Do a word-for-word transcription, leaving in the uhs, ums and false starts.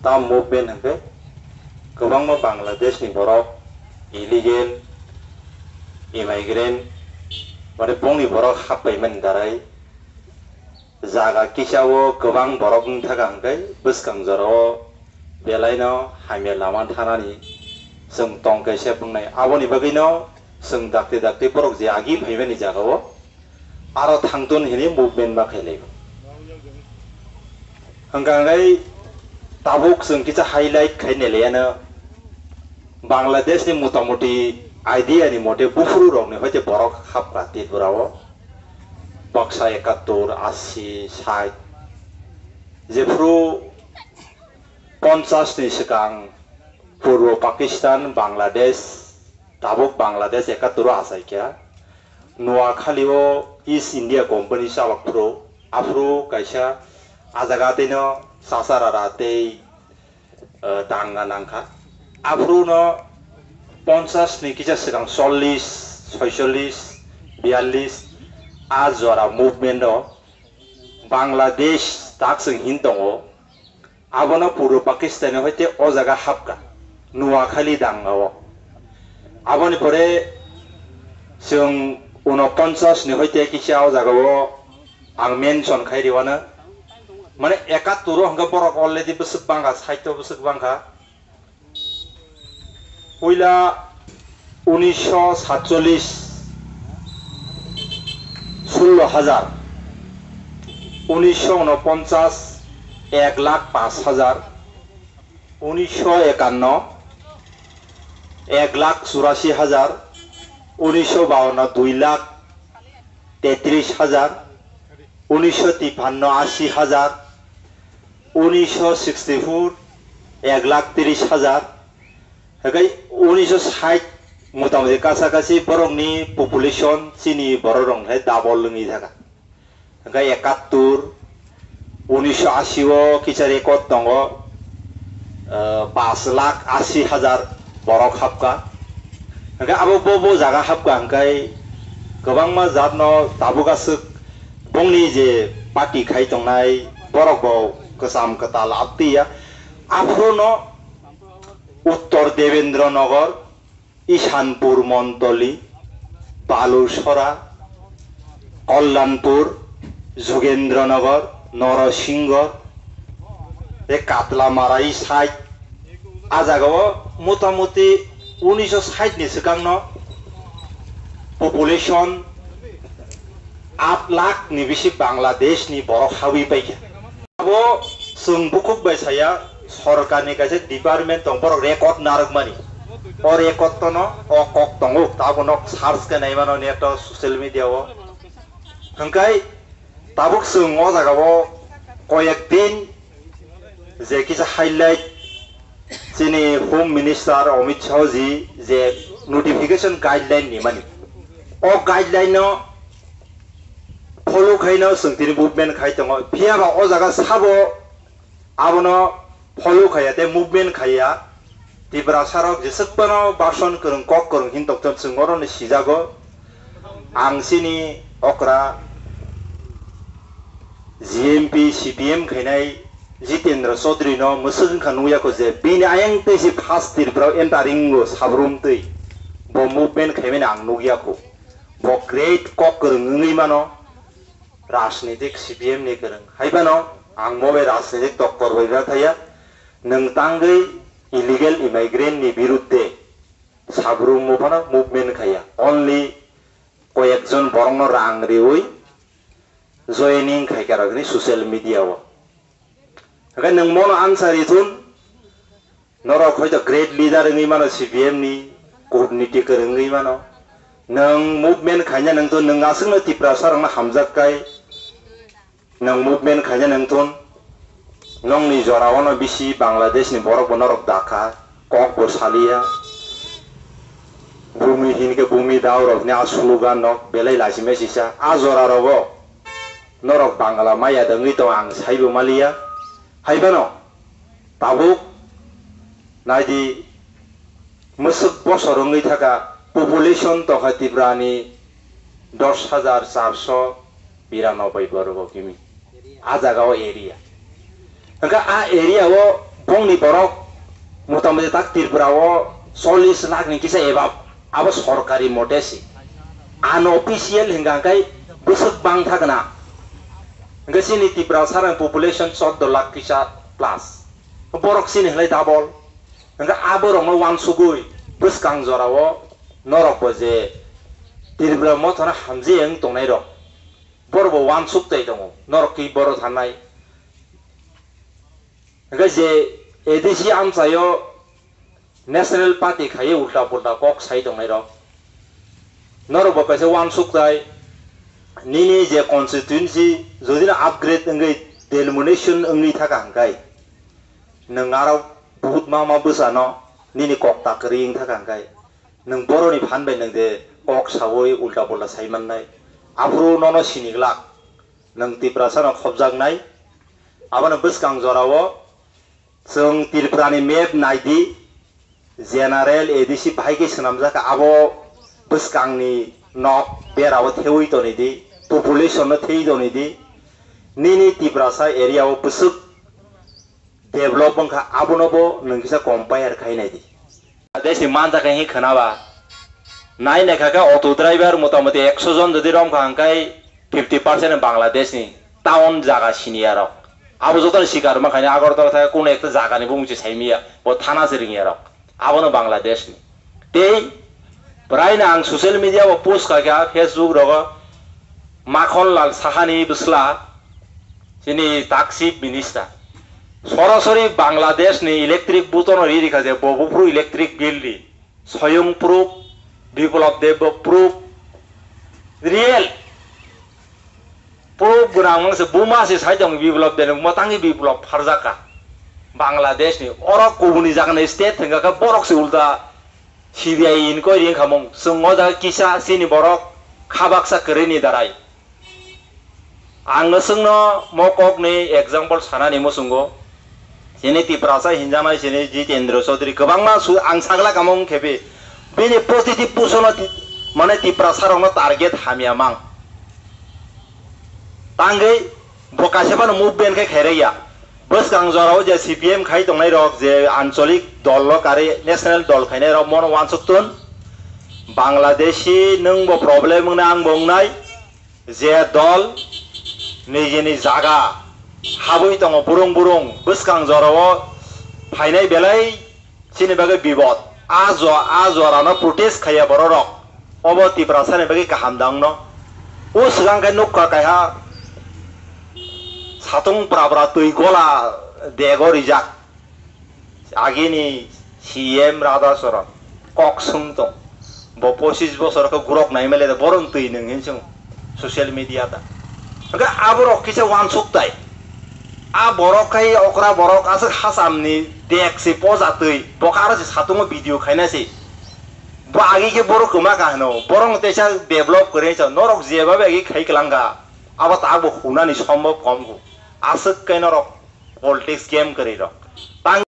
Tam movement hwnkhe kwbangma Bangladesh ni borok illegal immigrant, mane bongni borok happaimani darai jaga kisa o kwbang borok wng thaka hwnkhe bwskang jora o belai no hamya lama thanani chwng tong kaisa bwngnai. Aboni bagwi no chwng dakti dakti borok je agi phaimani jaga o aro thangtun hini movement ma khailai. Hwnkha hwnkhe tabuk chwng kisa highlight khai nailaiano Bangladesh ni motamuti idea ni mote buphuru rok ni hoite borok hapkha Tripura o baksa ekattor, ashi, sait. Jephuru ponchas ni swkang Purbo Pakistan, Bangladesh, tabuk Bangladesh ekattor o achaikha. Noakhali o East India Company chalok phuru, aphuru kaisa a jaga tei no sasarara tei, eh, danga nangkha. Aphuru no ponchas ni kisa swkang chollish, soicholish, biyallish a jora movement o Bangladesh tak chwng hin tongo. Abono Purbo Pakistan hoite o jaga hapkha, Noakhali danga o. Aboni pore chwng unoponchas ni hoite kisa o jaga o ang mention khai riwano. Mane ekattor o hwnkhe borok already bwswk bangkha, sait o bwswk bangkha. Puila unisho satcholish sullo hajar, unisho unoponchas ek lakh panch hajar, unisho ekanno ek lakh churashi hajar, unisho bawanno dui lakh tetris hajar, unisho tipanno ashi hajar, unisho sixty four ek lakh tris hajar, hwnkhe unisho sait motamuti kasa kasi borokni population chini borok rok hai double wngwi thaka. Hwnkhe ekattor, unisho ashi o kisa record tongo, eh, panch lakh ashi hajar borok hapkha. Hwnkhe abo bo, bo jaga hapkha hwnkhe kwbangma jatno tabuk aswk bongni je party khai tongnai borok bo kwcham kwtal abtwi ya. Aphuru no Uttor Debendra Nagar, Ishanpur Montoli, Balusora, Kalyanpur, Jugendranagar, Norosingho, tei Katlamara side. A jagao motamuti unisho sait ni swkangno population aat lakh ni bisi Bangladesh ni borok hawi paikha. Abo chwng bukhuk bai saya, sorkarni kaisa department tong, borok record narwkmani. O record tono o kok tongo, tabuk nok search khe naimano net o, social media o. Hwnkhe tabuk chwng o jagao koyek din je kisa highlight chini Home Minister Amit Shah ji je notification guideline nimani. O guideline no follow khaino chwng tini movement khai tongo. Phiya ba o jaga sabo abono follow khaiya tei movement khaiya. Tiprasa rok jeswk phano bason kwrwng kok kwrwng hin tokton chwng oro ni sijago. Ang chini okra G M P C P M khainai Jitendra Chaudhary no mwswk wngkha nukya kho je bini ayang tei si first Tripura o entering o sabrum twi bo movement khaimani ang nukya kho. Bo great kok kwrwng wngwi mano, rajnitik C P M ni kwrwng. Hai phano ang bo bai rajnitik doktor bai ma thaya. Nwng tangwi illegal immigrant ni birudde sabrum bo phano movement khaiya. Only koyekjon borokno rang riwi joining khaikha rok ni social media o. Hwnkhe nwng mono answer ithun, norok hoito great leader wngwi mano C P M ni, kurniti kwrwng wngwi mano. Nwng movement khaina nwng to nwng aswkno Tiprasa rokno hamjak kai. Nwng movement khaina nwng thun, nokni jora ono bisi Bangladesh ni borok bo norok dakha, kok bo saliya. Bumi hinkhe bumi dao rok ni a slogan nok belai lachimai sisa. A jora rogo norok Bangla maya dongwi tong ang saibo maliya. Hai phano tabuk naidi, mwswk bosor wngwi thaka, population tongkha Tripura ni dos hajar charso biranoboi borgo kimi. A jaga o area. Hwnkhe a area o Bongni borok motamoti tak Tripura o chollish lakh ni kisa ebab, abo sorkari mote si. Unofficial hingka hingkai bwswk bang thakna. Hingke chini Tripura sarang population chordo lakh kisa plus. Borok chini hinlai double. Hingke aborokno wansugui bwskang jorao norokbo je Tripura mothano hamjeyeng tongnairok, borokbo wansuk tai tongo, norok ki boro thanai. Hingke je A D C amchaio National Party khaiwi ulta pulta kok sai tongnairok, norokbo kaisa wansuk tai, nini je constituency jodi no upgrade wngwi delimitation wngwi thaka hingkai, nwng aro vote ma ma bwsano nini kok ta kwrwi wng thaka hingkai, nwng boroni phan bai nwng de kok sawi ulta pulta sai mannai, aphuru nono sini glak. Nwng Tiprasano khobjaknai, abono bwskang jorao chwng Tripurani map naidi, general A D C bahai khe swnamjak kha, abo bwskangni nok berao thewi tonidi, population no thewi tonidi, nini Tiprasa area o bwswk develop wngkha, abono bo nwng kisa compare khai naidi. Deshni manjakha hwnwi khwnaba. Nai naikha khe auto driver motamoti ekso jon jodi romkha hwnkhe fifty percent Bangladeshni town jaga siniyarok. Abo jotono sikar mankhaini Agartala thai kunu ekta jagani bumung se saimiya, bo thana se ringyarok. Abono Bangladeshni. Tei praino ang social media o post kha kha Facebook rogo Makhon Lal Sahani bwsla chini tak chief minister. Sorasori Bangladesh ni electric butono ri rikha je bo buphuru electric bill ri. Soyung proof, Biplab Deb proof. Real. Proof gwnang se buma se sai tong Biplab Deb, buma tangi Biplab pharjaka. Bangladesh ni oro kubuni jaga ni state thengka khe borok se ulta C B I inquiry wngkha mung. Chwng o jaga kisa chini borok khabaksa kwrwi ni darai. Ang nwswngno mo kokni example sanani muchungo. Chini Tiprasa hinjaknai chini Jitendra Chaudhary kwbangma su-, ang sagla kamung khebi. Bini positive pusono ti-, mane Tiprasa rokno target hamya mang. Tangwi bo kaisa phano movement khe khairaiya. Bwskang jorao je C P M khai tongnai rok, je ancholik dol lo kari national dol khainai rok mono wansuk tun. Bangladeshi nwng bo problem wngnai, ang bo wngnai. Je dol nijini jaga habwi tongo burung burung, bwskang jorao phainai belai chini bagwi bibot. A jo-, a jorano protest khaiya bororok. Obo Tiprasani bagwi kaham da wngno. O swkang khe nukha kaiha satung pra pra twi gola dego rijak. Agini C M Radha Charan kok swng tong. Bo pochis bosor khe gurok nai male da, boron twi nwng hin swng social media da. Hwnkhe aborok kisa wansuk tai. A borok khai okra borok aswk hasamni dek se poja twi. Bo khe aro se satungo video khaina se. Bo agi khe borok kwma ka hwno. Borok teisa develop kwrwi sa. Norok jeba bai agi khai kwlangkha. Abo ta bo hunani sombhob kom kho. Aswk khe norok politics game kwrwi rok. Tang